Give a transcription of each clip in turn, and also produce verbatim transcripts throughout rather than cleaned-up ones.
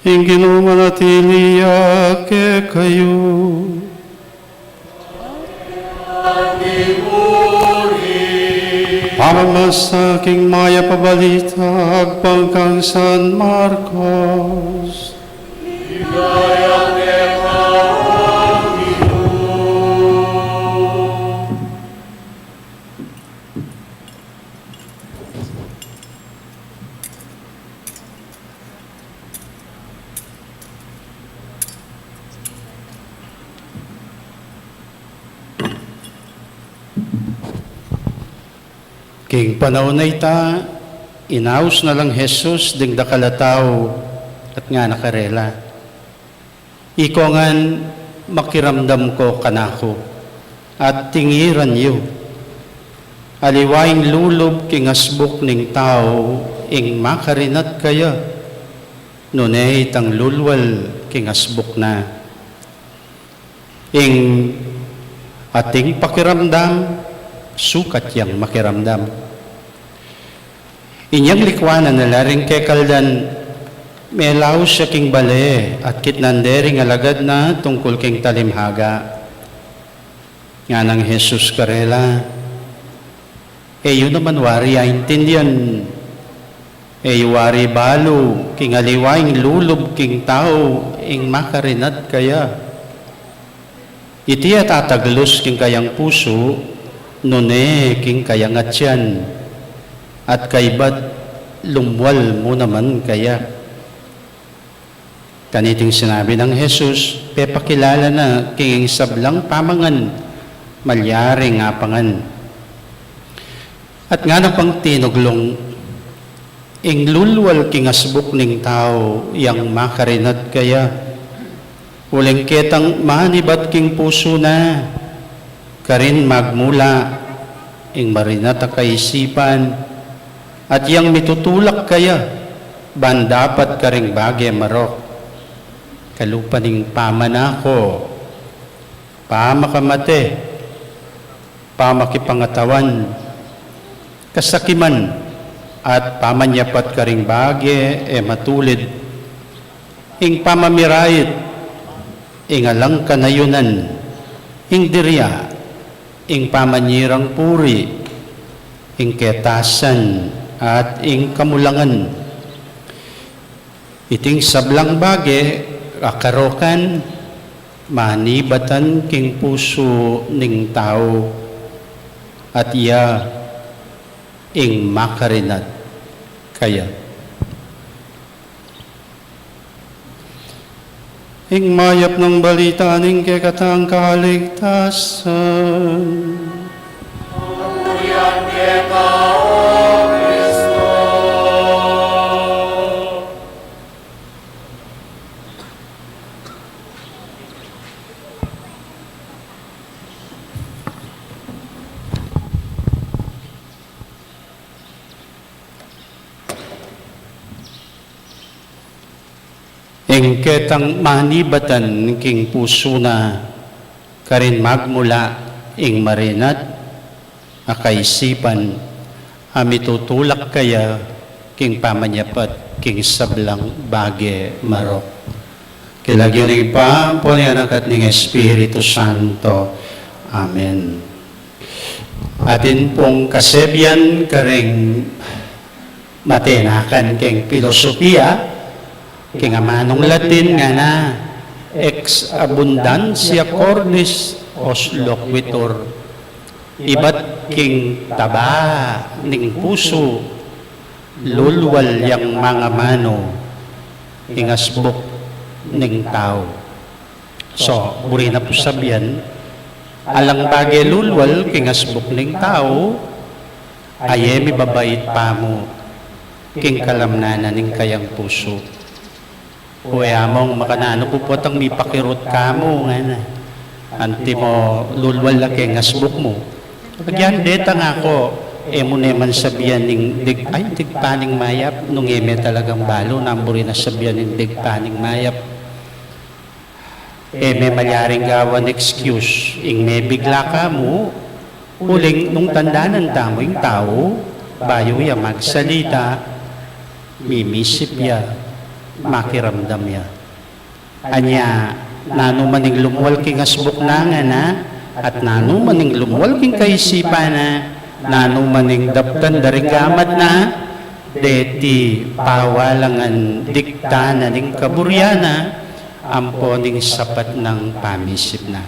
Ing Ginu manatili ya kekayu. Pamamasa king mayap a balita agpang kang San Marcos. King panaun a ita, inaus na lang Jesus ding dakal a tau at ngana karela, "Ikongan makiramdam ko kanaku, at tingiran yu. Aliwa ing lulub king asbuk ning tau ing makarinat kaya, nune itang lulwal king asbuk na. Ing ating pakiramdam, sukat yang makiramdam." Inyang likuanan na la ring kekaldan, melaus ya king bale at kitnan de ring alagad na tungkul king talimhaga. Nganang Jesus karela, "E yu naman wari aintindian? E yu wari balu king aliwa ing lulub king tau ing makarinat kaya? Iti a tataglus king kayang pusu, nune king kayang atian, at kaybat lumwal mu naman kaya." Kaniting sinabi nang Jesus, pepakilala na king sablang pamangan, malyaring apangan. At ngana pang tinuglung, "Ing lulwal king asbuk ning tau yang makarinat kaya, uling ketang manibat king pusu na, karin magmula ing marinat a kaisipan, at yang mitutulak kaya ban dapat karing bage marok. Kalupa ning pamanako, pamakamate, pamakipangatawan, kasakiman, at pamanyapat karing bage e matulid, ing pamamirait, ing alang kanayunan, ing dirya, ing pamanyirang puri, ing ketasan, at ing kamulangan. Iting sablang bage a karokan, manibatan king pusu ning tau, at iya ing makarinat kaya." Ing mayap nang balita ning kekatang kaligtasan. Ing ketang manibatan king pusu na, karin magmula ing marinat a kaisipan a mitutulak kaya king pamanyapat king sablang bage marok. King lagyu ning Ibpa, ampo ning Anak, at ning Espiritu Santo. Amen. Atin pung kasebian karing matenakan king pilosopia, king amanung Latin ngana, ex abundantia cordis os loquitur, ibat king taba ning pusu, lulwal yang mangamanu ing asbuk ning tau. So, buri na pu sabian, alang bage lulwal king asbuk ning tau, a e mibabait pamu king kalamnan na ning kayang pusu. O, e among makananu ku potang mipakirut kamu, ngana. Antimo lulwal la king asbuk mu. Agyan deta ngako, e mu ne man sabian ing dig-, ay, digpaning mayap, nung e me talagang balu nang buri na sabian ing digpaning mayap. E me malyaring gawan excuse ing mebigla kamu, uling nung tandanan tamu ing tau, bayu ya magsalita, mimisip ya. makiramdam ya. Anya, nanu man ing lumual king asbuk na ngana, at nanu man ing lumual king kaisipan na, nanu man ing daptan da ring gamat na, deti pawalangan diktan na ning kaburian na, ampo ning sapat nang pamisip na.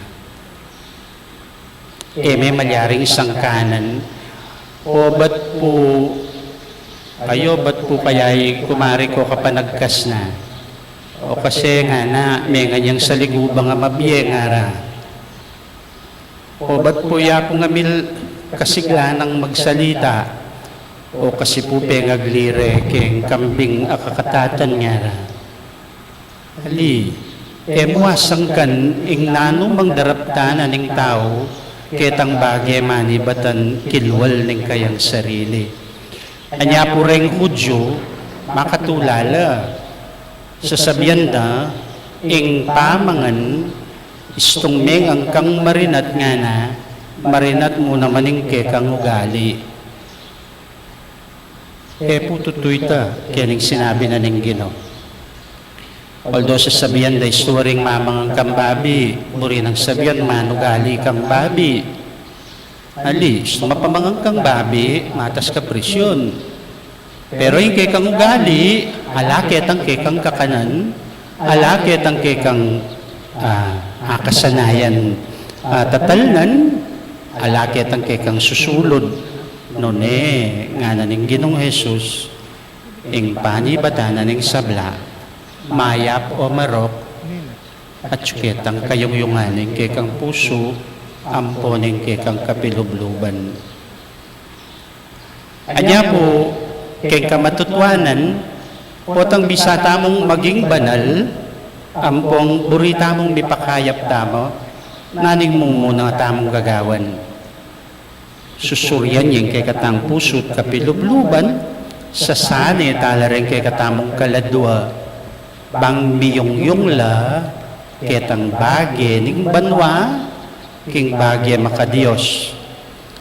E me malyaring sangkanan, o bat pu, ayo, bat pu kaya i kumari ko kapanagkas na. O kasi ngana, mengan yang saligubang a mabie ngara. O bat pu ya pu ngamil kasiglanang magsalita. O kasi pu pengagli re keng kambing a kakatatan ngara. Ali, e mu asangkan ing nanu mang daraptan na ning tau, ketang bage manibatan kilwal ning kayang sarili. Anya pu reng Hudyu, makatulala. Sasabian da, ing pamangan, istung mengan kang marinat ngana, marinat mu naman ing kekang ugali. E pu tutu ita, keni ing sinabi na ning Ginu. Although sasabian da istung mamangan kang babi, buri nang sabian manugali kang babi. Ali, istung mapamangan kang babi, matas ka presyun. Pero ing kekang ugali, ala ketang kekang kakanan, ala ketang kekang, ah, akasanayan, ah, tatalnan, ala ketang kekang susulud. Nune, ngana ning Ginung Jesus, ing panibatan na ning sabla, mayap o marok, at ketang kayungyungan ning kekang pusu, ampo ning kekang kapilubluban. Anya pu, keng kamatutuanan, potang bisa tamung maging banal, ampong buri tamung mipakayap tamu, naning mumuna tamung gagawan. Susurian ya ing kekatang pusu't kapilubluban, sasane tala ring kekatamung kaladua, bang miyungyung la ketang bage ning banua, king bage maka-Dios.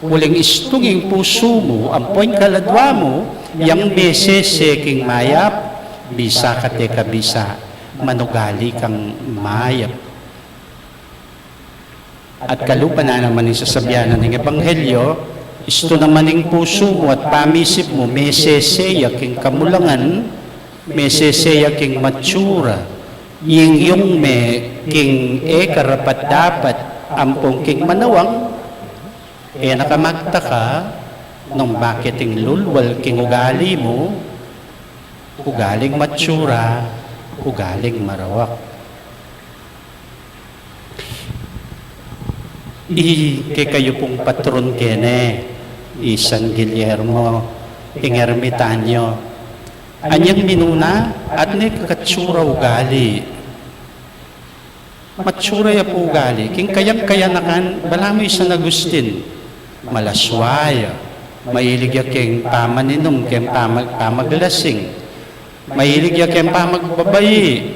Uling istung ing pusu mu, ampo ing kaladua mu, yang mesese king mayap, bisa kate kabisa, manugali kang mayap. At kalupa na naman ing sasabian na ning ebanghelyo, istung naman ing pusu mu at pamisip mu, mesese ya king kamulangan, mesese ya king matsura, yingyung me king e karapat-dapat, ampong king manawang, e na ka magtaka, nung bakit ing lulwal king ugali mu, ugaling matsura, ugaling marawak. I kekayu pung patron kene, i San Guillermo, ing ermitanyo. Anyang minuna, at ne kakatsura ugali. Matsura ya pu ugali. King kayang kayanakan, balamu i San Agustin. Malaswa ya. Mahilig ya keng pamaninum, keng pamag-, pamaglasing. Mahilig ya keng pamagbabai.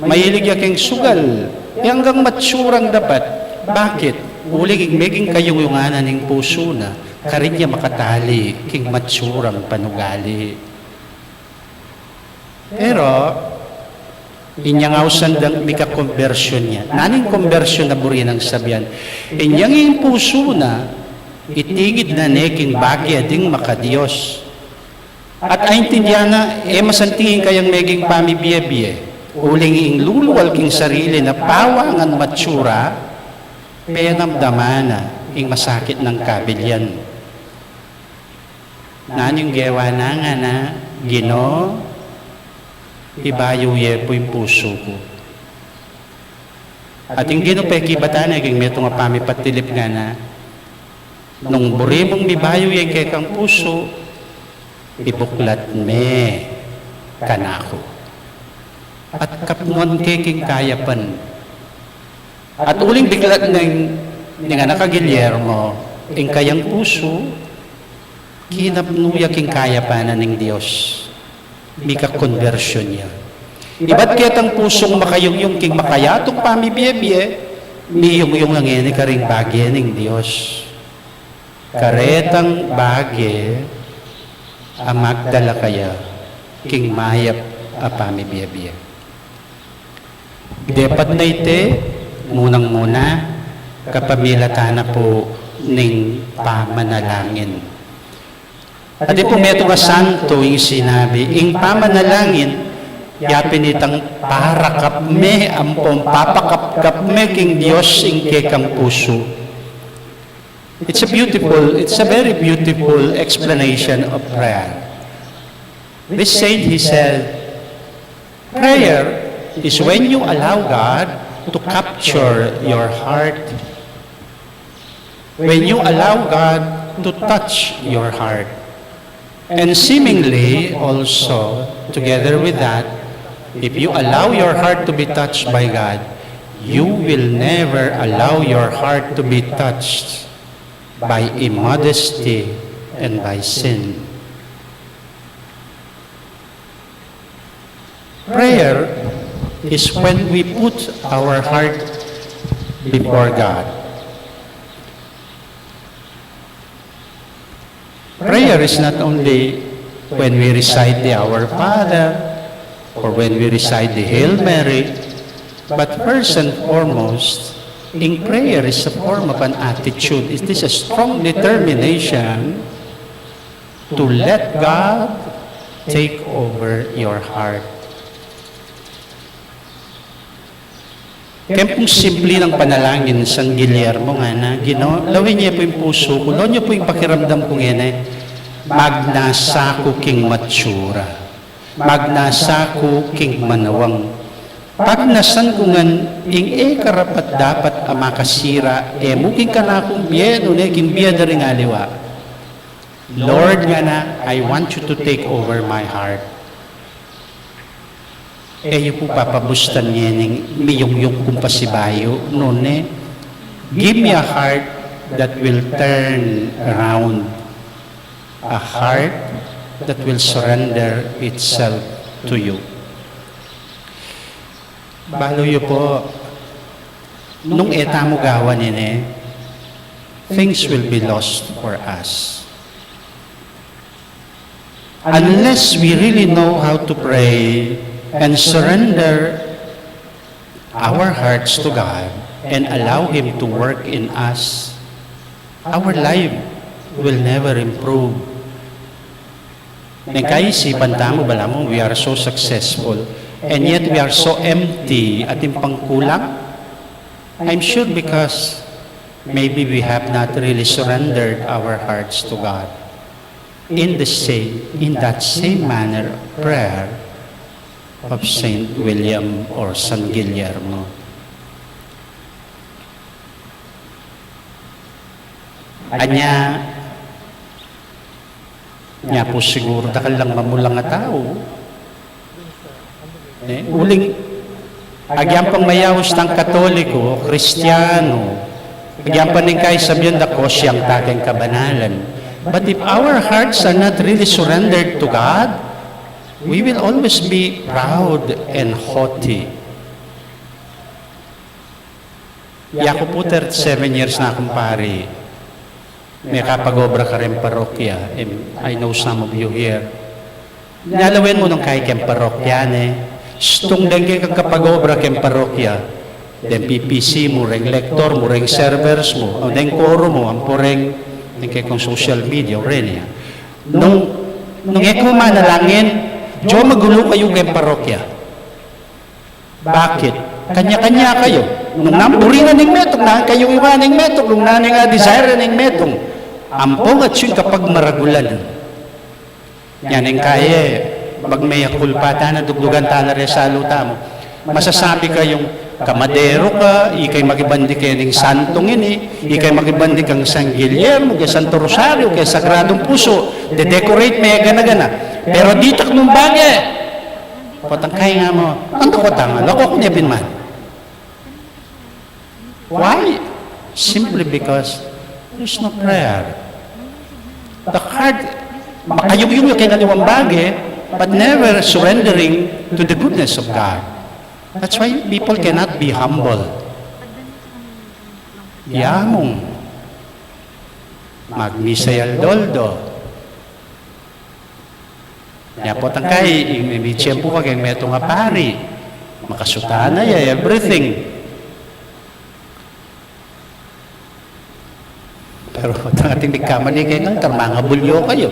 Mahilig ya keng sugal, e anggang matsurang dapat. Bakit? Uling ing meging kayungyungan na ning pusu na, karin ya makatali king matsurang panugali. Pero, inyang ausan dang mika-konbersyun ya. Naning konbersyun a buri nang sabian? Inyang ing pusu na, itingid na ne king bage ding maka-Dios. At aintindian na, e masanting ing kayang meging pamibie-bie, uling ing lulual king sarili na pawangan matsura, penamdaman na ing masakit nang kabilian. Nanu ing gewa na ngana, Ginu, ibayu ye pu ing pusu ku. At ing Ginu pekibatan na king metung a pamipatilip ngana, nung buri mung mibayu ya ing kekang pusu, ibuklat me kanaku. At kapnuan ke king kayapan. At uling biklat neng, neng anak a Guillermo, ing kayang pusu, kinapnu ya king kayapan na ning Dios. Mika-konbersyun ya. Ibat ketang pusung makayungyung king makayatung pamibie-bie, miyungyung na ngeni karing bage ning Dios. Karetang bage a magdala kaya king mayap a pamibiye-biye. Depat na iti, munang-muna, kapamilatan na pu ning pamanalangin. Atin pung metung a santo ing sinabi, ing pamanalangin, ya pin itang parakap me, ampong papakapkap me king Dios ing kekang pusu. It's a beautiful, it's a very beautiful explanation of prayer. This saint, he said, prayer is when you allow God to capture your heart, when you allow God to touch your heart. And seemingly also, together with that, if you allow your heart to be touched by God, you will never allow your heart to be touched by immodesty and by sin. Prayer is when we put our heart before God. Prayer is not only when we recite the Our Father or when we recite the Hail Mary, but first and foremost, in prayer is a form of an attitude. It is a strong determination to let God take over your heart. Keng pung simple nang panalangin nang San Guillermo, ngana, Ginu, lawin ye pu ing pusu ku, lawen ye pu ing pakiramdam ku ngeni, magnasa ku king matsura, magnasa ku king manawang, pagnasan ku ngan ing e karapat-dapat a makasira, e mu king kanakung bie, nune king bie da ring aliwa. Lord, ngana, I want you to take over my heart. E yu pu papabustan ngening miyungyung kung pasibayu, nune, give me a heart that will turn around, a heart that will surrender itself to you. Balu yu pu, nung e tamu gawan ini, things will be lost for us. Unless we really know how to pray and surrender our hearts to God and allow Him to work in us, our life will never improve. Neng kaisipan tamu, balamu, we are so successful, and yet we are so empty, atin pang kulang. I'm sure because maybe we have not really surrendered our hearts to God in the same, in that same manner of prayer of Saint William or San Guillermo. Anya, nya pu siguru dakal lang mamulang a tau. E, uling, agyang pang mayaus tang Katoliko, Kristiyanu, agyang pang ning kaisabyan da, kosya ing ating kabanalan. But if our hearts are not really surrendered to God, we will always be proud and haughty. Yaku pu, thirty-seven years na kung pari. Mekapag-obra kareng parokya, and I know some of you here. Nyalawen mu nung kaya keng parokya, ne? Stung deng kekang kapag-obra keng parokya, deng P P C mu, reng lector mu, reng servers mu, o deng quorum mu, ampo reng, deng kekang social media, o reni. Nung, nung e ku manalangin, jo magulu kayu keng parokya. Bakit? Kanya-kanya kayu. Nung nanu ing buringan ning metung, nanu ing kayuyuan ning metung, nung nanu ing, ah, desire ning metung. Ampong atyu ing kapagmaragulan. Yan ing kaya, magmea culpa tana, dugdugan tana re salu tamu. Masasabi kayung, kamadero ka, ikay makibandi keng santung ini, ikay makibandi kang San Guillermo, keng Santo Rosario, keng Sagradong Puso, de-decorate me gana-gana. Pero ditak mu bage. Potang kaya nga mu, anto ku tanga, lako ku ne pin man. Why? Simply because there's no prayer. The heart, makayuyung yu keng aliwang bage, but never surrendering to the goodness of God. That's why people cannot be humble. Yamung magmisa aldo-aldo. Nya potang kai, ing me-, me-, tiyempu ka keng metung a pari. Makasutana ya, everything. Pero potang ating migkamali keng altar, mangabulyo kayu.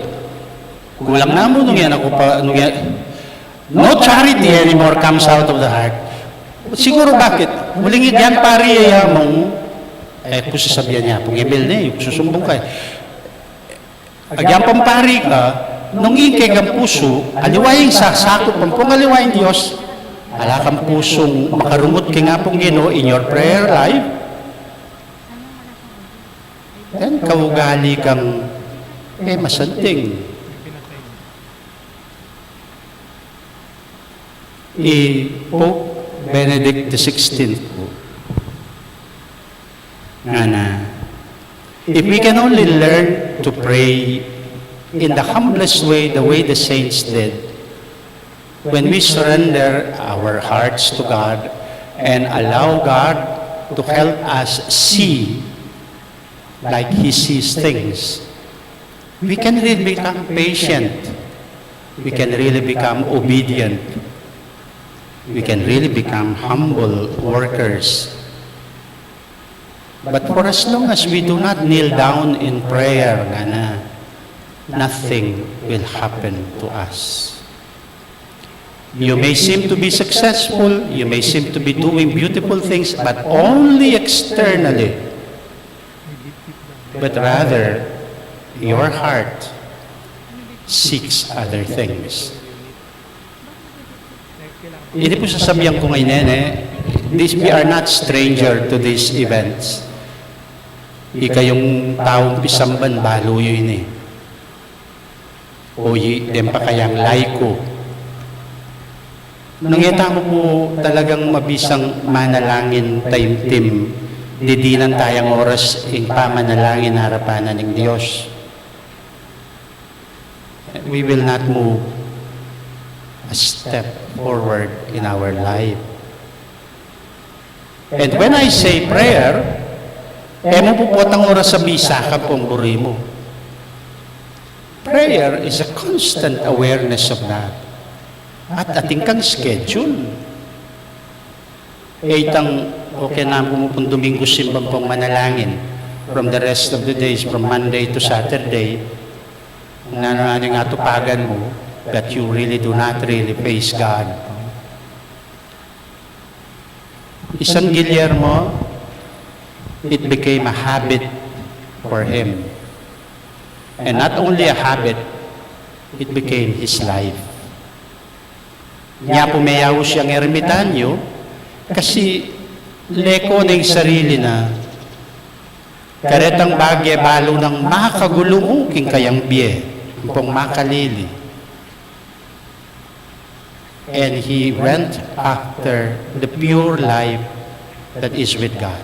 Kulang na mu nung yan aku pa, nung yan, no charity anymore comes out of the heart. Siguru bakit? Uling yan pari ya mung, e ku sasabian ya, pung Emil ne, yu ku susumbung ka. Agyang pung pari ka, nung ing kekang pusu, aliwa ing sasakup ampong aliwa ing Dios, ala kang pusung makarungut keng Apung Ginu in your prayer life, then kaugali kang, e, masanting. I Pope Benedict the sixteenth pu, ngana, if we can only learn to pray in the humblest way, the way the saints did, when we surrender our hearts to God and allow God to help us see like He sees things, we can really become patient. We can really become obedient. We can really become humble workers. But for as long as we do not kneel down in prayer, ngana, nothing will happen to us. You may seem to be successful, you may seem to be doing beautiful things, but only externally. But rather, your heart seeks other things. Ini pu sasabian ku ngeni, ne, this, we are not stranger to these events. Ikayung taung pisamban, balu yu ini. O i, deng pakayang laiku. Nung e tamu pu talagang mabisang manalangin taimtim, didinan tayang oras ing pamanalangin arapan na ning Dios, we will not move a step forward in our life. And when I say prayer, e mu pu potang oras a misa ka pung buri mu. Prayer is a constant awareness of that. At atin kang schedule. E itang, okay na mu pung Domingo simba pung manalangin. From the rest of the days, from Monday to Saturday, nanu-nanu ing atupagan mu, that you really do not really face God. I San Guillermo, it became a habit for him. And not only a habit, it became his life. Nya pu meyaus yang ermitanyo, kasi leko ne ing sarili na, karetang bage balu nang makagulu mu king kayang bie, ampong makalili. And he went after the pure life that is with God.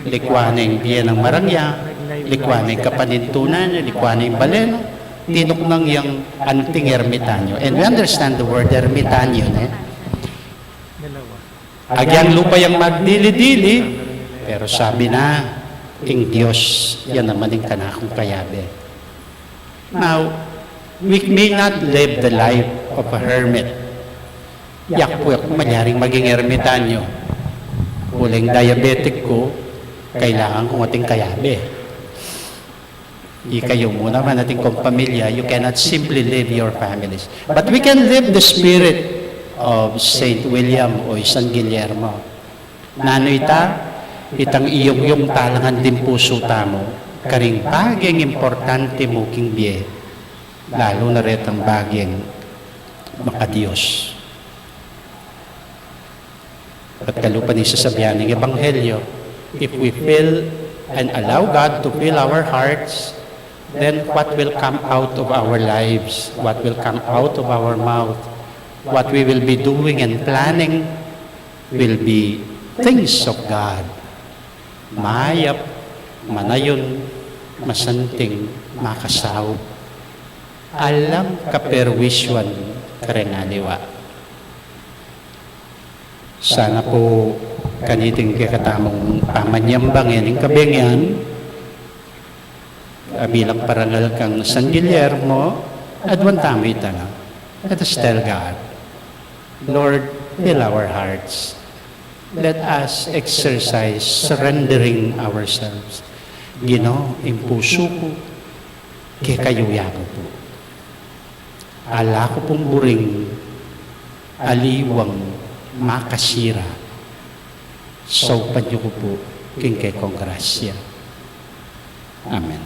Likwa ne ing bie nang maragya, likwa ne ing kapanintunan na, likwa ne ing bale na, tinuknang yang anting ermitanyo. And we understand the word ermitanyo, ne? Agyang lupa yang magdili-dili, pero sabi na, ing Dios, yan naman ing kanakung kayabe. Now, we may not live the life of a hermit. Yaku, yaku, malyaring maging ermitanyo. Uling diabetic ku, kailangan kung ating kayabe. Ikayu mu naman ating kung pamilya, you cannot simply leave your families. But we can live the spirit of Saint William o San Guillermo. Nanu ita? Itang iyungyung talangan ding pusu tamu karing bageng importante mu king bie, lalu na retang bageng maka-Dios. At kalupa ning sasabian ning Ebanghelyo, if we fill and allow God to fill our hearts, then what will come out of our lives, what will come out of our mouth, what we will be doing and planning will be things of God. Mayap, manayun, masanting, makasaup. Alang kaperwisyuan kareng aliwa. Sana pu kaniting kekatamung pamanyambang ining kabengian, a, bilang parangal kang San Guillermo, aduan tamu ita na. Let us tell God, Lord, fill our hearts. Let us exercise surrendering ourselves. Ginu, ing pusu ku, kekayu ya pu. Ala ku pung buring aliwang makasira. Saupan yu ku pu king kekong grasya. Amen.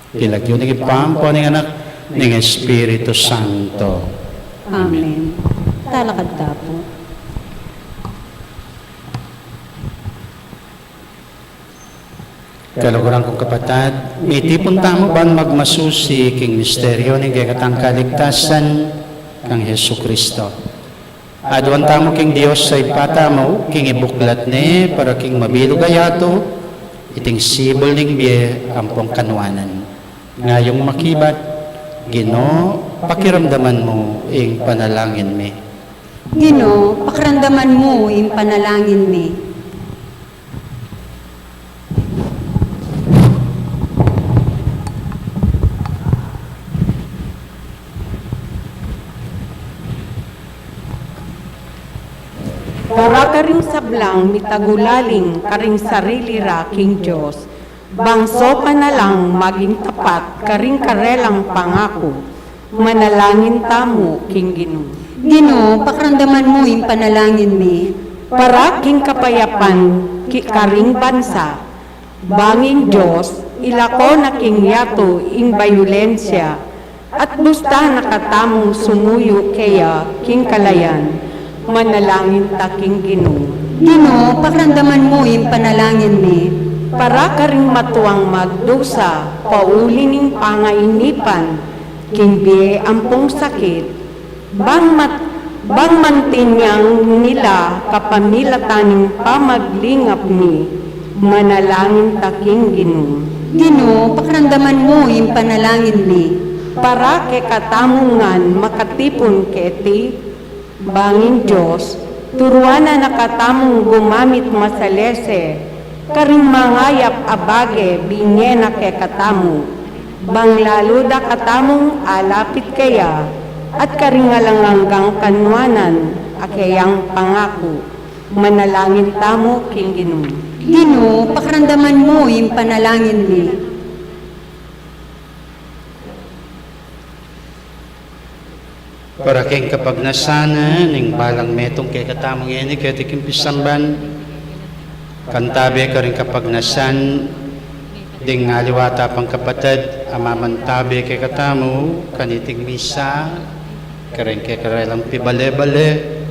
King lagyu ning Ibpa, ampo ning Anak, ning Espiritu Santo. Amen. Talakad ta pu. Kaluguran kung kapatad, mitipun tamu ban magmasusi king misteryu ning kekatang kaligtasan kang Jesucristo. Aduan tamu king Dios a Ibpa tamu, king ibuklat ne para king mabilug a yatu iting sibul ning bie ampong kanuanan. Ngayung makibat, Ginu, pakiramdaman mu ing panalangin mi. Ginu, pakiramdaman mu ing panalangin mi. Para karing sablang mitagulaling karing sarili ra king Dios, bang saupan na lang maging tapat karing karelang pangaku. Manalangin tamu king Ginu. Ginu, pakiramdaman mu ing panalangin mi. Para king kapayapan ki karing bansa, bang ing Dios ilako na king yatu ing bayulensya, at busta na katamung sumuyu keya king kalayan. Manalangin ta king Ginu. Ginu, pakiramdaman mu ing panalangin mi. Para karing matuang magdusa pauli ning pangainipan king bie ampong sakit, bang mat-, bang mantinyang nila kapamilatan ning pamaglingap mi. Manalangin ta king Ginu. Ginu, pakiramdaman mu ing panalangin mi. Para kekatamu ngan makatipun keti, bang ing Dios turuan na katamung gumamit masalese karing mangayap a bage binye na kekatamu, bang lalu da katamung alapit keya at karing alang anggang kanuanan a keyang pangaku. Manalangin tamu king Ginu. Ginu, pakiramdaman mu ing panalangin mi. Para king kapagnasan ning balang metung kekatamu ngeni keti king pisamban, kantabe karing kapagnasan ding aliwa ta pang kapatad a mamantabe kekatamu kaniting misa, karing kekarelang pibale-bale.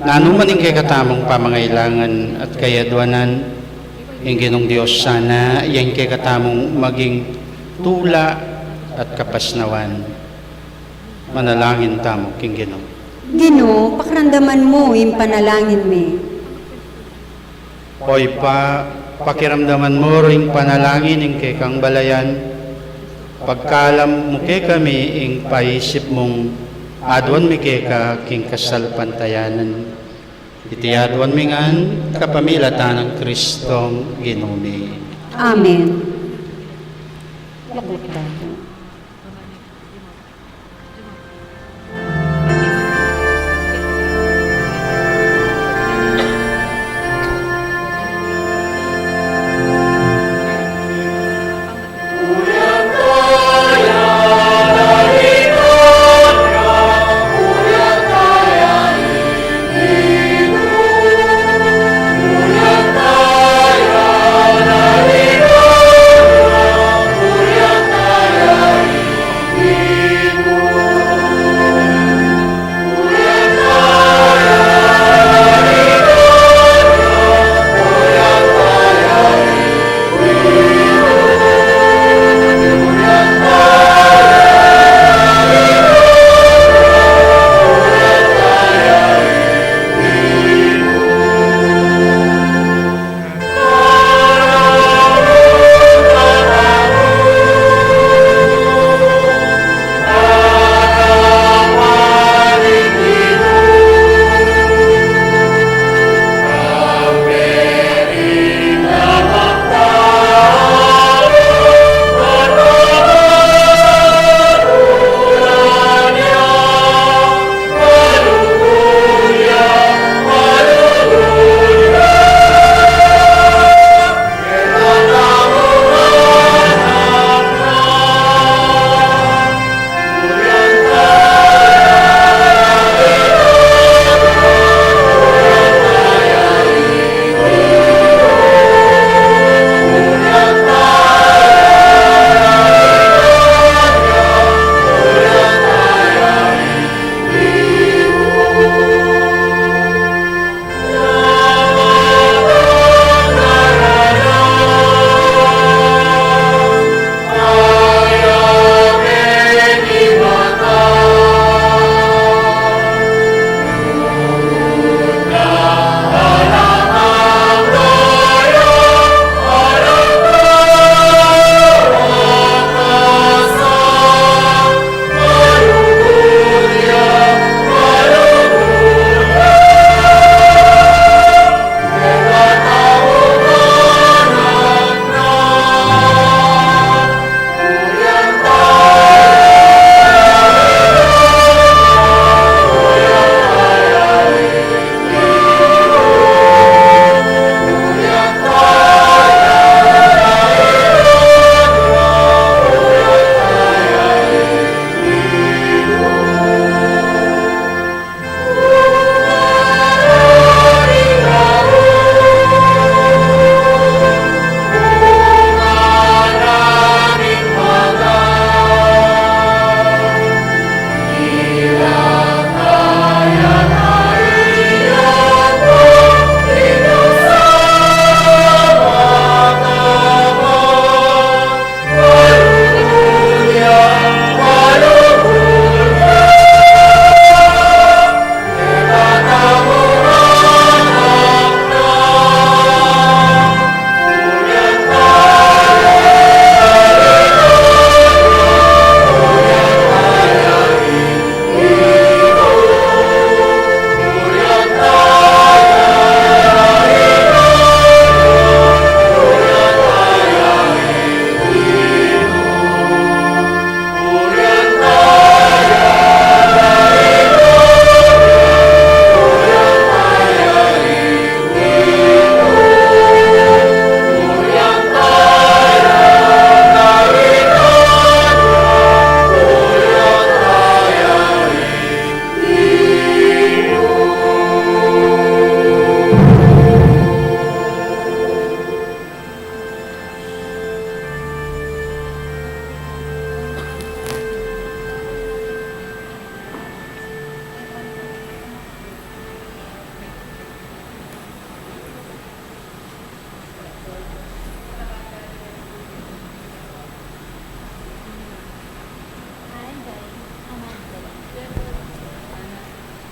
Nanu man ing kekatamung pamangailangan at kayaduanan, ing Ginung Dios sana, ing kekatamung maging tula at kapasnawan. Manalangin tamu king Ginu. Ginu, pakiramdaman mu ing panalangin mi. O Ibpa, pakiramdaman mu ring panalangin ning kekang balayan, pagkalam mu kekami ing paisip mung aduan mi keka king kasalpantayanan. Iti aduan mi ngan kapamilatan nang Kristong Ginu mi. Amen. Lugod tamu.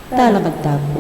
Talakad ta pu.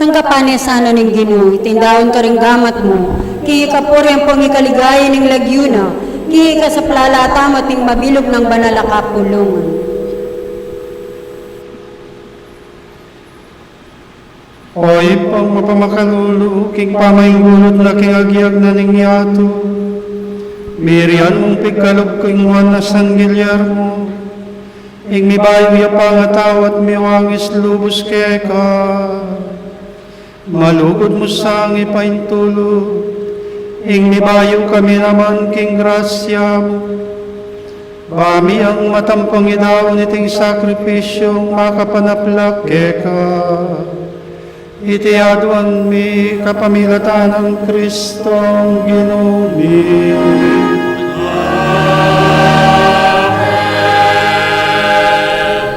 Tanggapan ne sana ning Ginu, iting daun karing gamat mu, king ikapuri ampong ikaligaya ning lagyu na, king ikasaplala tamu at ning mabilug nang banal a kapulungan. O Ibpang mapamakalulu, king pamainggulut na king agyag na ning yatu, mirian mung pigkalub king nuan a San Guillermo, ing mibayu ya pangatau at miwangis lubus keka. Malugud mu sang ipaintulu, ing mibayu kami naman king grasya mu. Ba mi yang matampang idaun iting sakripisyung makapanaplak keka. Iti aduan mi kapamilatan nang Kristong Ginu mi. Amen.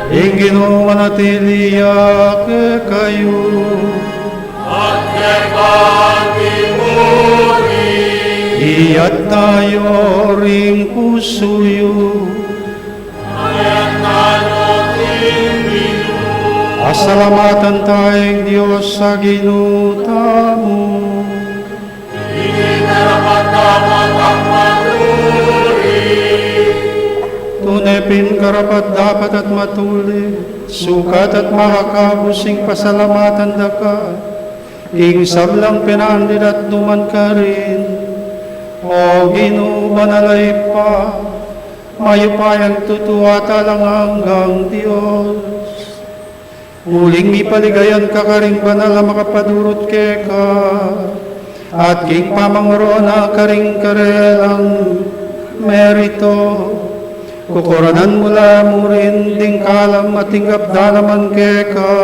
Ing Ginu manatili ya kekayu. At keka mu rin. Iyatas yu ring pusu yu. Pasalamatan taya ing Dios a Ginu tamu. Ini karapat-dapat at matuli. Tune pin karapat-dapat at matuli, sukat at makakabus ing pasalamatan da ka, king sablang penandit at nukarin, O Ginu, banal a Ibpa, mayupayang tutu at alang anggang Dios. Uling mipaligayan ka karing banal a makapadurut keka, at king pamangorona karing karelang meritu, kukoronan mu la mu rin ding kalam at tinggap da naman keka.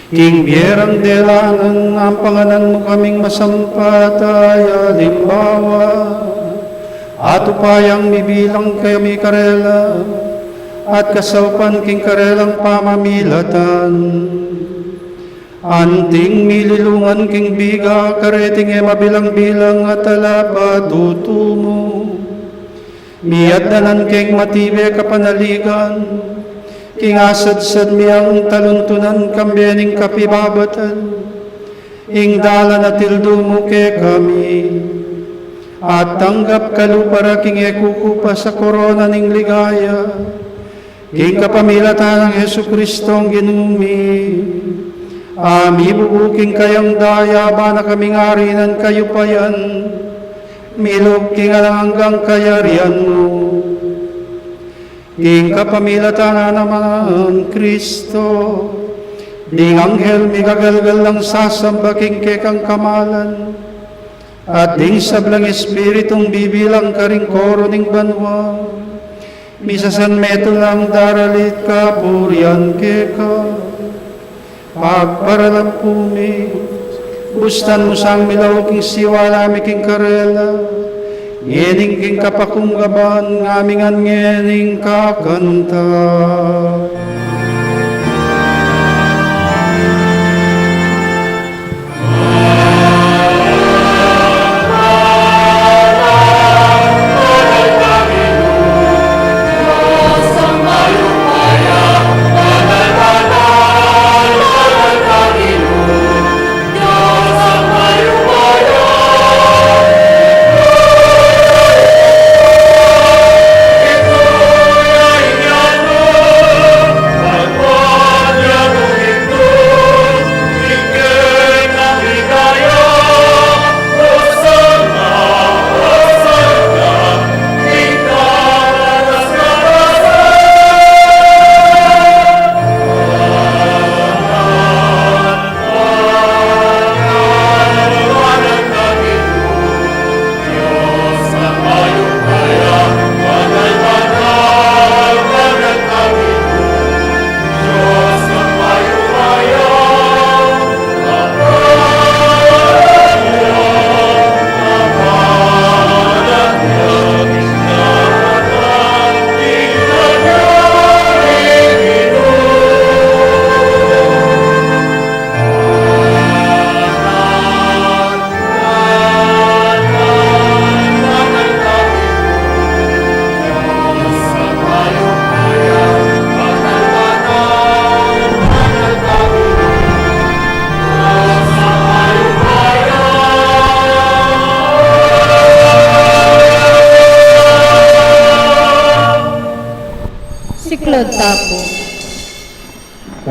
King bie rang delangan, ampanganan mu kaming masampat a alimbawa, at upayang mibilang kami karela, at kasaupan king karelang pamamilatan. Anting mililungan king biga kareting e mabilang-bilang a talapatutu mu. Miatdanan keng matibe kapanaligan, king asadsad mi yang taluntunan kambe ning kapibabatan, ing dalan a tildu mu kekami, at tanggap kalupa ra king e kukupas a korona ning ligaya, king kapamilatan nang Jesucristong Ginu mi, a mibubu king kayang daya, ba na kaming arinan kayupayan, milub king alang anggang kayarian mu. King kapamilatan na naman nang Kristo, ding anghel migagalgal nang sasamba king kekang kamalan, at ding sablang espiritung bibilang karing koro ning banua, misasanmetung lang daralit kapurian keka. Pagparalampu mi, bustan mu sang milauk ing siwala mi king karela, ngening king kapakunggaban, ngaming ngening kakanta.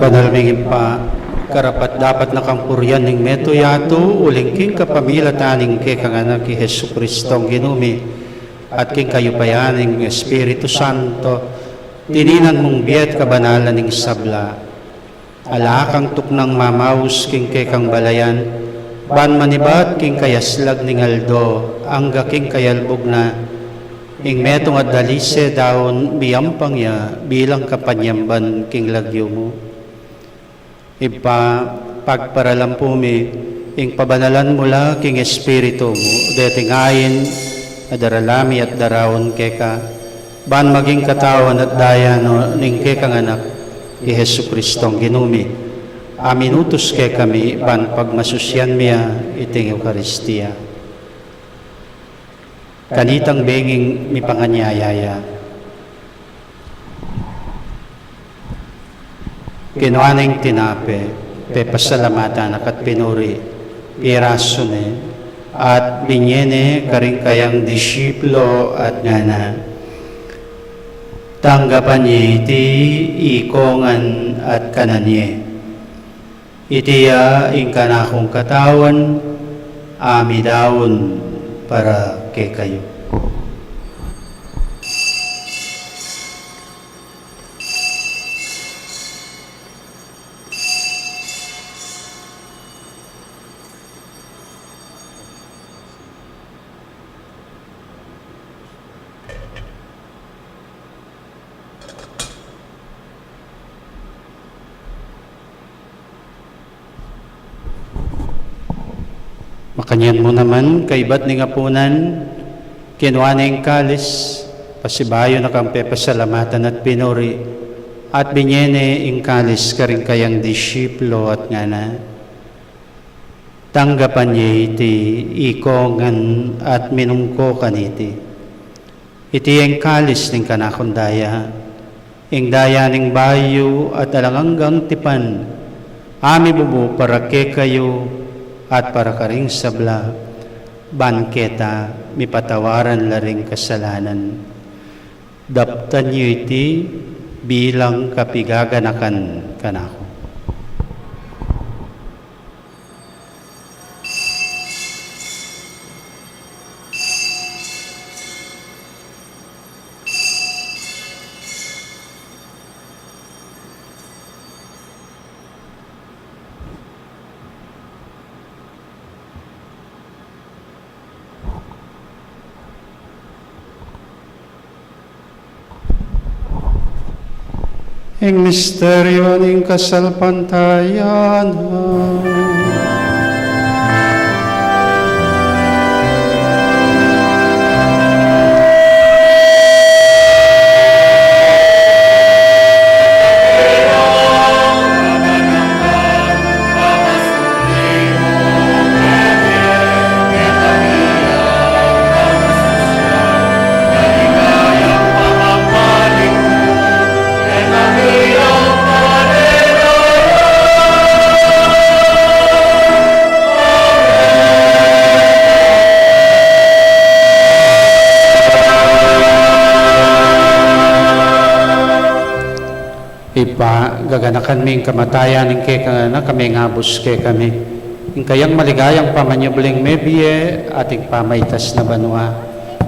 Banal ming Ibpa, karapat-dapat na kang purian ning metung yatu, uling king kapamilatan ning kekang Anak i Jesucristong Ginu mi, at king kayupayan ning Espiritu Santo, tininan mung bie at kabanalan ning sabla. Ala kang tuknang mamaus king kekang balayan, ban manibat king kayaslag ning aldo, angga king kayalbug na, ing metung at dalise daun, miyampang ya bilang kapanyamban king lagyu mu. Ibpa, pagparalampu mi, ing pabanalan mu la king Espiritu mu, deting ain, a darala mi at daraun keka, ban maging katawan at daya no ning kekang Anak, i Jesucristong Ginu mi, a minutus kekami, ban pagmasusyan mi ya iting Eukaristia. Kanitang benging mipanganyaya ya. Kinua ne ing tinape, pepasalamatan na ka't pinuri, pirasu ne, at binye ne karing kayang disipulu at ngana, "Tanggapan ye iti, ikongan at kanan ye. Iti ya ing kanakung katawan, a midaun para kekayu." Makanyan mu naman, kaibat ning apunan, kinua ne ing kalis, pasibayu na kang pepasalamatan at pinuri, at binye ne ing kalis karing kayang disipulu at ngana, "Tanggapan ye iti, ikongan at minum ko kaniti. Iti ya ing kalis ning kanakung daya, ing daya ning bayu at alang anggang tipan, a mibubu para kekayu at para karing sabla, ban keta mipatawaran la ring kasalanan. Daptan yu iti bilang kapigaganakan kanaku." Ing misteryu ning kasalpantayanan. Ibpa, gaganakan mi ing kamatayan ning kekang Anak a mengabus kekami, ing kayang maligayang pamanyubling mebie at ing pamaitas na banua.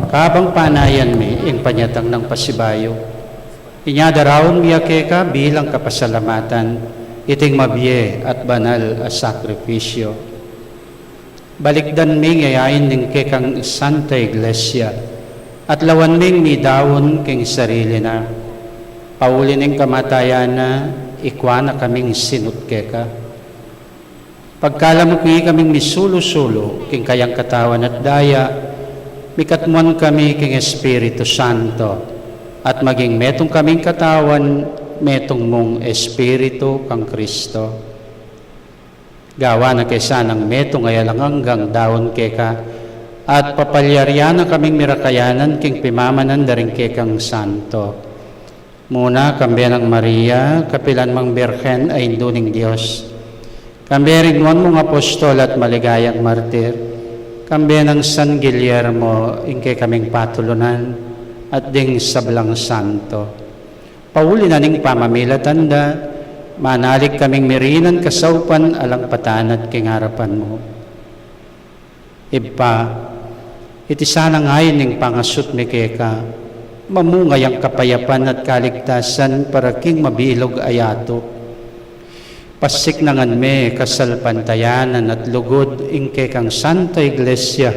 Kabang panayan mi ing panyatang nang pasibayu, inya daraun mi ya keka bilang kapasalamatan iting mabie at banal a sakrifisyu. Balikdan ming yayain ning kekang Santa Iglesia, at lawan ming midaun king sarili na. Pauli ning kamatayan na, ikua na kaming sinut keka. Pagkalamuk mi kaming misulu-sulu king kayang katawan at daya, mikatmuan kami king Espiritu Santo, at maging metung kaming katawan, metung mung Espiritu kang Kristo. Gawan na ke sanang metung a alang anggang daun keka, at papalyarian na kaming mirakayanan king pimamanan da ring kekang santo. Muna, kambe nang Maria, kapilan mang Birhen a Indu ning Dios. Kambe ring nuan mung apostol at maligayang martir. Kambe nang San Guillermo, ing kekaming patulunan, at ding sablang santo. Pauli na ning pamamilatan da, Manalig kaming mirinan kasaupan alang patanad king arapan mu. Ibpa, iti sana ngeni ing pangasut mi keka, mamunga yang kapayapan at kaligtasan para king mabilug a yatu. Pasiknangan me kasalpantayanan at lugud ing kekang Santa Iglesia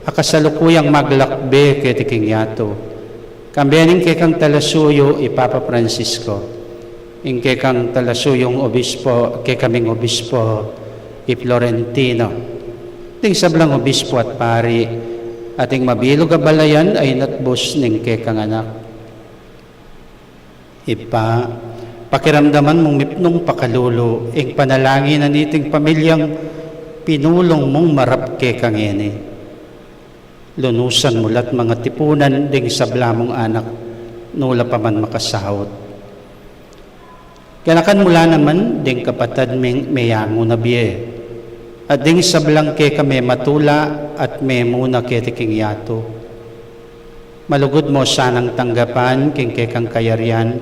a kasalukuyang maglakbe keti king yatu. Kambe ning kekang talasuyu i Papa Francisco, ing kekang talasuyung obispo, kekaming obispo i Florentino, ding sablang obispo at pari, at ing mabilug a balayan a inatbus ning kekang anak. Ibpa, pakiramdaman mung mipnung pakalulu ing panalangin na niting pamilyang pinulung mung marap keka ngeni. Lunusan mu lat mangatipunan ding sabla mung anak, nula pa man makasaut. Ganakan mu la naman ding kapatad ming meyangu na bie, at ding sablang keka mematula at memuna keti king yatu. Malugud mu sanang tanggapan king kekang kayarian,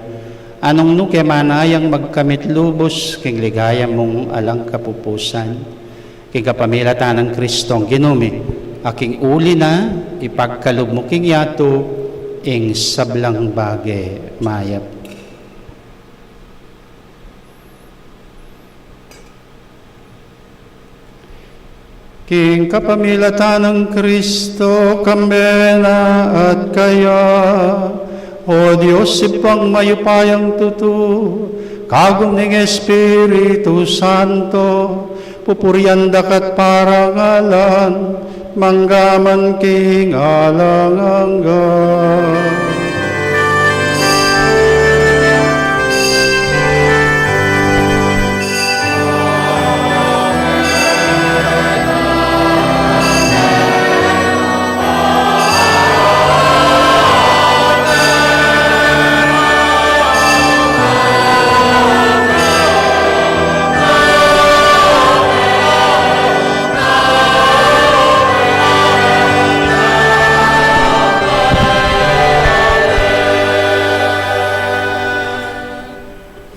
a nung nu ke manayang magkamit lubus king ligaya mung alang kapupusan. King kapamilatan nang Kristong Ginu mi, a king uli na ipagkalub mu king yatu ing sablang bage mayap. King kapamilatan nang Kristo, kambe na at kaya, O Dios, Ibpang mayupayang tutu, kagum ning Espiritu Santo, pupurian da ka't parangalan, mangga man king alang angga.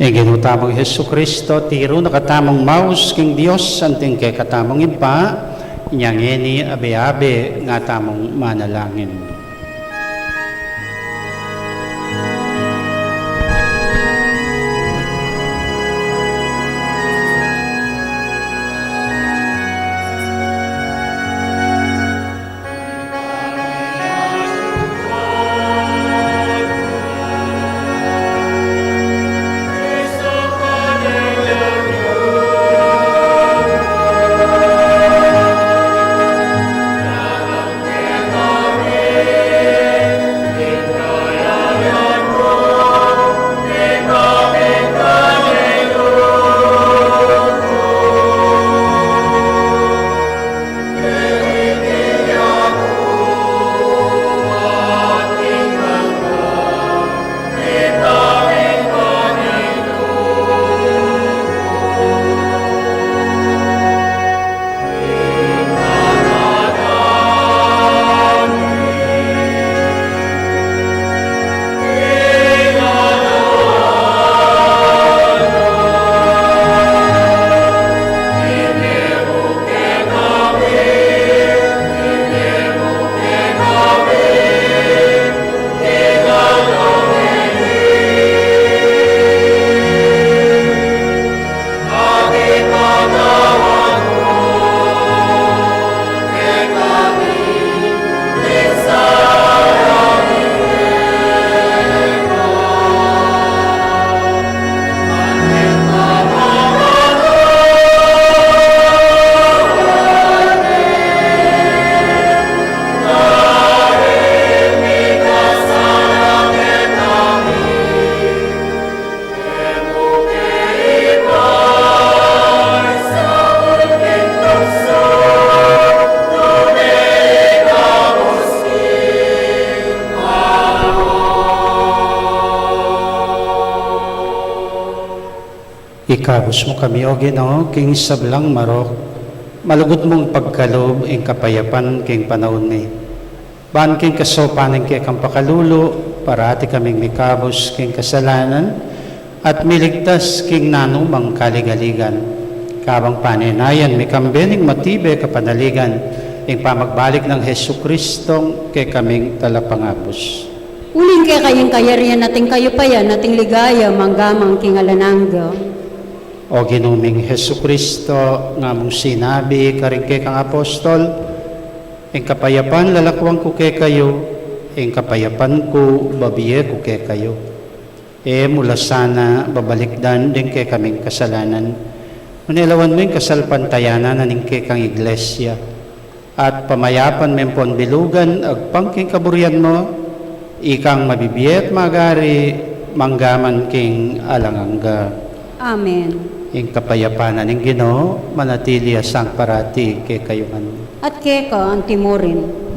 Ing Ginu tamung Jesucristo, tiru na katamung maus king Dios, anting kekatamung Ibpa, inya ngeni abe-abe nga tamung manalangin. Ikabus mu kami, O Ginu, king sablang marok, malugud mung pagkalub ing kapayapan king panaun mi. Ban king kasaupan ning kekang pakalulu, parati kaming mikabus king kasalanan, At miligtas king nanumang kaligaligan. Kabang panenayan mi kambe ning matibe kapanaligan, ing pamagbalik nang Jesucristong kekaming talapangabus. Uling keka ing kayarian at ing kayupayan at ing ligaya mangga man king alang angga. O Ginu ming Jesucristo, ngamung sinabi karing kekang apostol, ing kapayapan lalakuan ku kekayu, ing kapayapan ku babie ku kekayu. E mu la sana babalikdan ding kekaming kasalanan, nune lawan mu ing kasalpantayanan na ning kekang Iglesia, at pamayapan me ampon bilugan agpang king kaburian mu, ikang mabibie at magari mangga man king alang angga. Amen. Ing kapayapan na ning Ginu manatili ya sang parati kekayu ngan. At keka antimurin.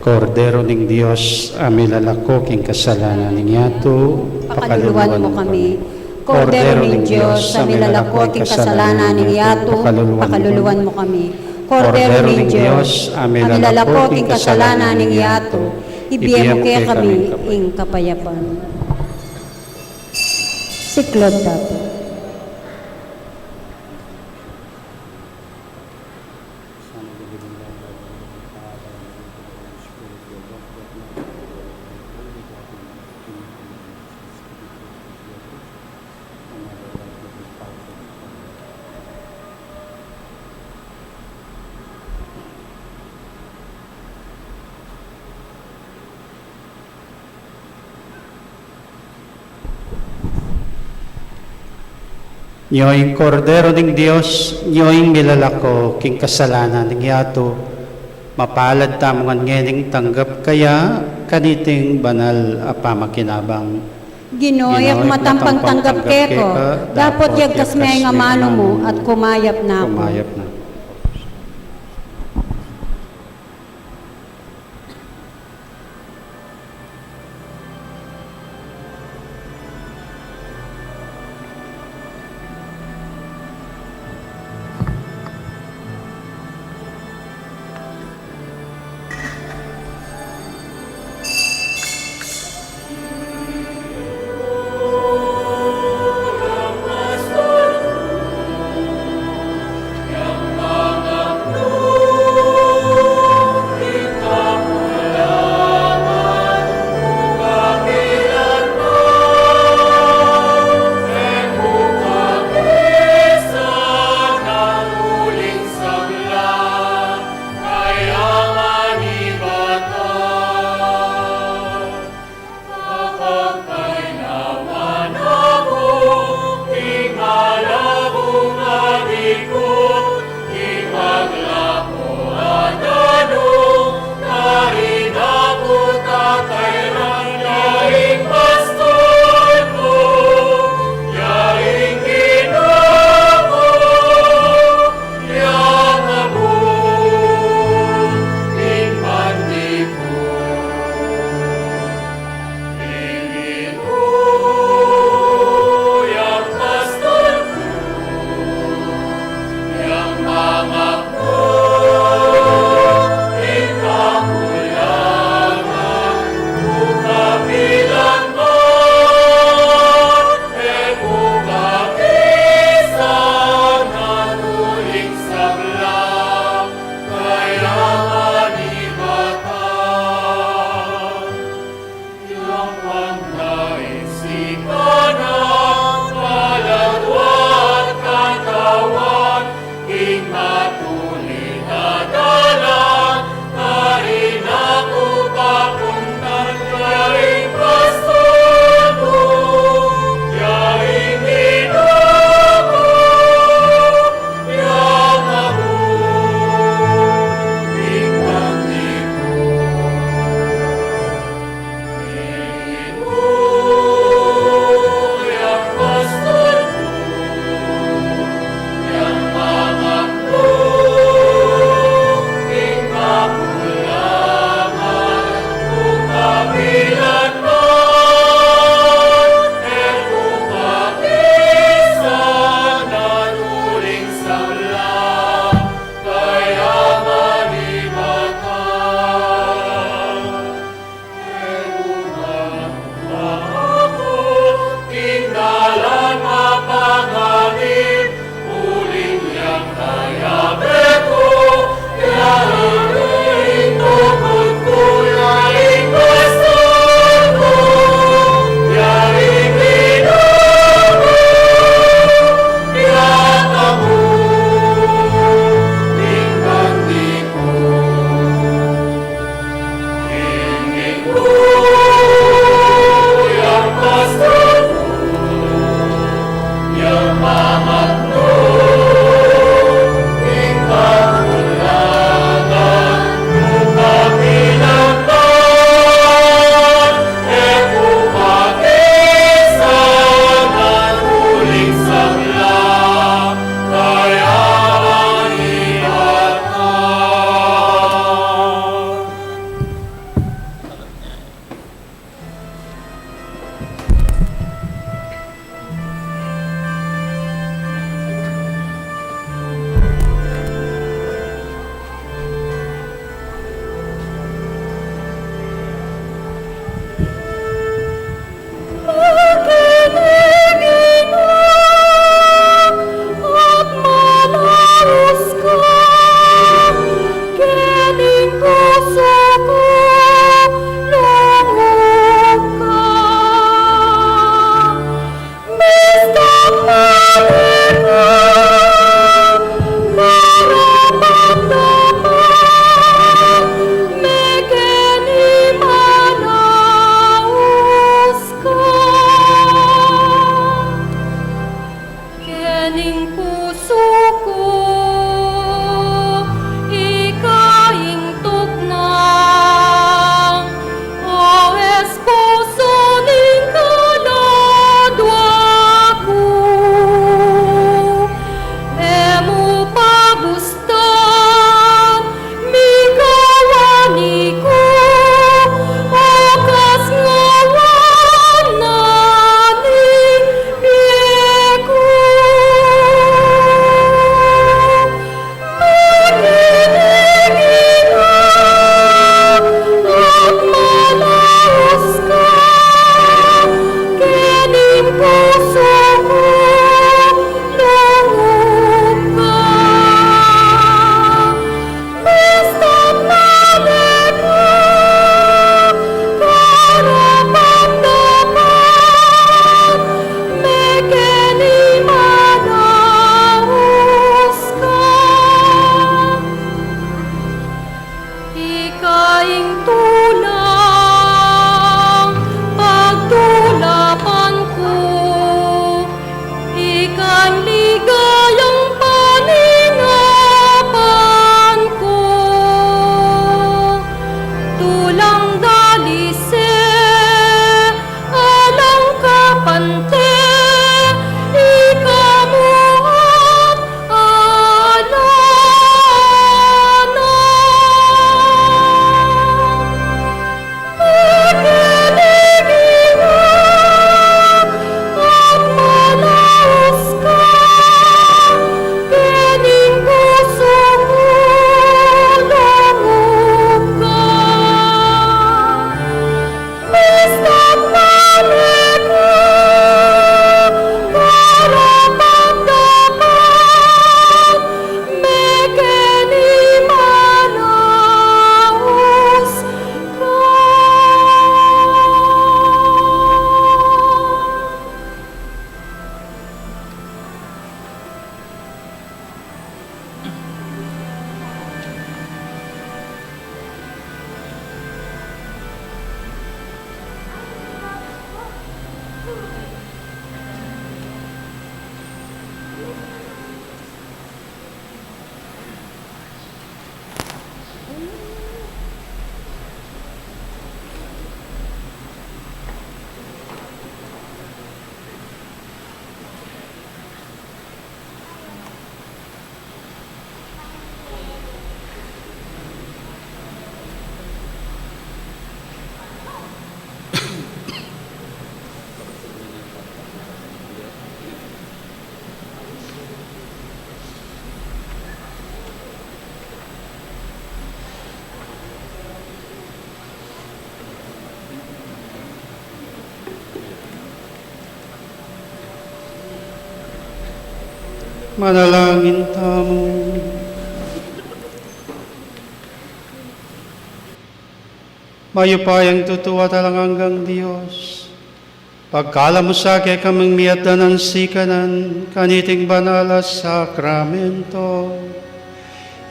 Kordero ning Dios, a milalako king kasalanan ning yatu, pakaluluan mu kami. Kordero ning Dios, a milalako king kasalanan ning yatu, pakaluluan mu kami. Kordero ning Dios, a milalako king kasalanan ning yatu, ibie mu kekami ing kapayapan. Siklod tamu. Nyo ing Kordero ning Dios, nyo ing milalako king kasalanan ning yatu. Mapalad tamu ngan ngening tanggap kaya kaniting banal a pamakinabang. Ginu, e ku matampang tanggap keka, dapot yagkas me ing amanu mu at kumayap na ku. Kumayap na ku. Manalangin tamu. Mayupayang tutu at alang anggang Dios, pagkalub mu sa kekaming miyadan a sikanan kaniting banal a sakramento,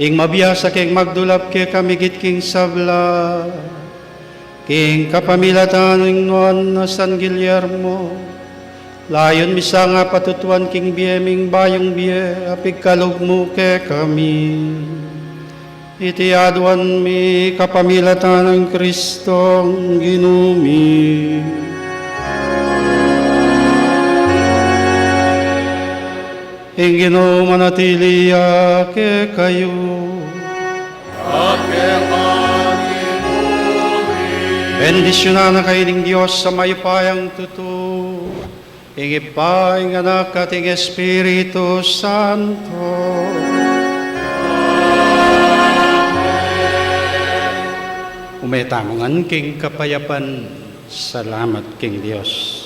ing mabiasa keng magdulap kekami king sabla, king kapamilatan ning nuan a San Guillermo, layun mi sa nga patutuan king bie ming bayung bie a pigkalub mu kekami. Iti aduan mi kapamilatan nang Kristong Ginu mi. Ing Ginu manatili ya kekayu. Bendisyunan na kayu ning Dios a mayupayang tutu, ing Ibpa, ing Anak, at ing Espiritu Santo. Ume tamu ngan king kapayapan. Salamat king Dios.